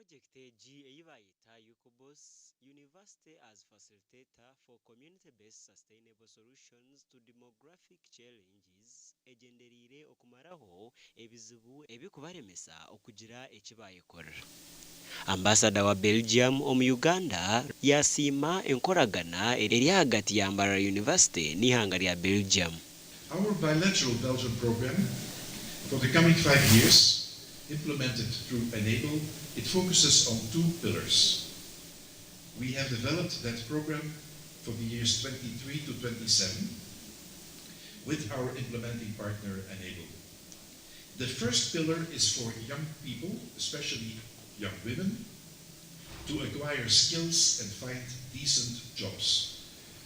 Purojekiti egi ei baayeta UCOBOS, University as Facilitator for Community-Based Sustainable Solutions to Demographic Challenges egyendereire okumaraho ebizibu ebirikubaremesa okugira eki baayekorera. Ambasada wa Belgium omu Uganda yaasiima enkoragana eri ahagati ya Mbarara University n'eihanga rya Belgium. Our bilateral Belgium program for the coming 5 years, implemented through Enabel, it focuses on two pillars. We have developed that program for the years 23 to 27 with our implementing partner Enabel. The first pillar is for young people, especially young women, to acquire skills and find decent jobs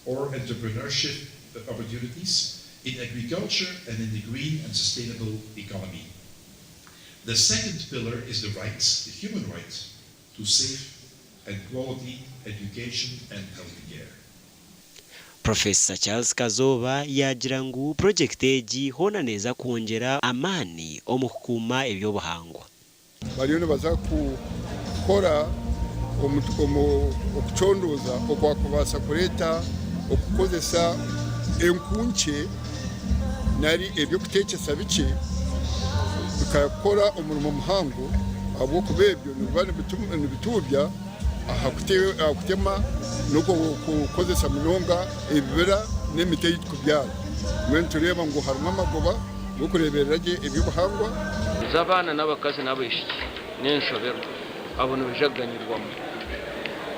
or entrepreneurship opportunities in agriculture and in the green and sustainable economy. The second pillar is the rights, the human right, to safe and quality education and health care. Professor Charles Kazooba yaagira ngu purojekiti egi hoona neeza kwongyera amaani omu kukuuma eby'obuhangwa. Bariyo nibaza kukora okucondooza okwakubaasa kureeta okukozesa enku nkye nari eby'okuteekyesa bikye bikakora omurimo muhango, ahabw'okuba ebyo nibiba nibituubya aha kutema n'okukozesa munonga ebibira n'emiti ei turikubyara. Mbwenu nitureeba ngu harimu amagoba g'okureeberera gye eby'obuhangwa. Z'abaana n'abakazi n'abaishiki n'enshoberwa, abo nibaija kuganyirwamu.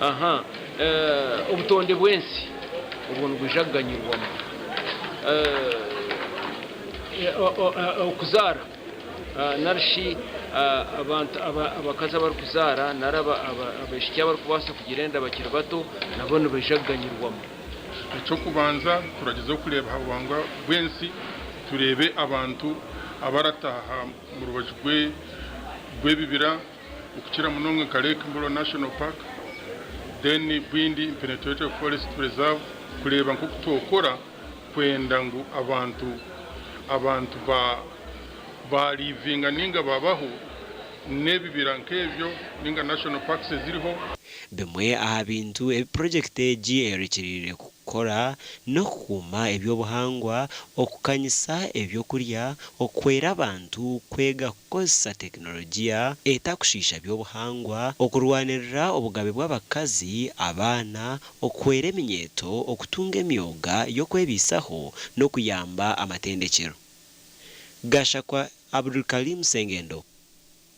Aha, obutonde bw'ensi obwo nibwija kuganyirwamu. Okuzaara nari shi abantu abakazi abarikuzaara nari abaishiki abarikubaasa kugira enda bakiri bato nabo nibaija kuganyirwamu. Eky'okubanza turagyezaho kureeba aha buhangwa bw'ensi, tureebe abantu abarataaha omu rubaju rw'ebibira okukira munonga nka Lake Mburo National Park, then Bwindi Impenetrable Forest Reserve, kureeba nk'oku twokora kwenda ngu abantu abantu ba barivinga ninga babaho n'ebibira nk'ebyo ninga national parks eziriho. Bimwe aha bintu ebi purojekiti egi eyorekyereire kukora n'okukuuma eby'obuhangwa, okukanyisa ebyokurya, okuhwera abantu kwega kukozesa tekinologiya etakushiisha by'obuhangwa, okurwanirira obugabe bw'abakazi, abaana, okuhwera eminyeeto okutunga emyoga y'okwebaisaho n'okuyamba amatendekyero. Gashakwa Abdulkalim Sengendo.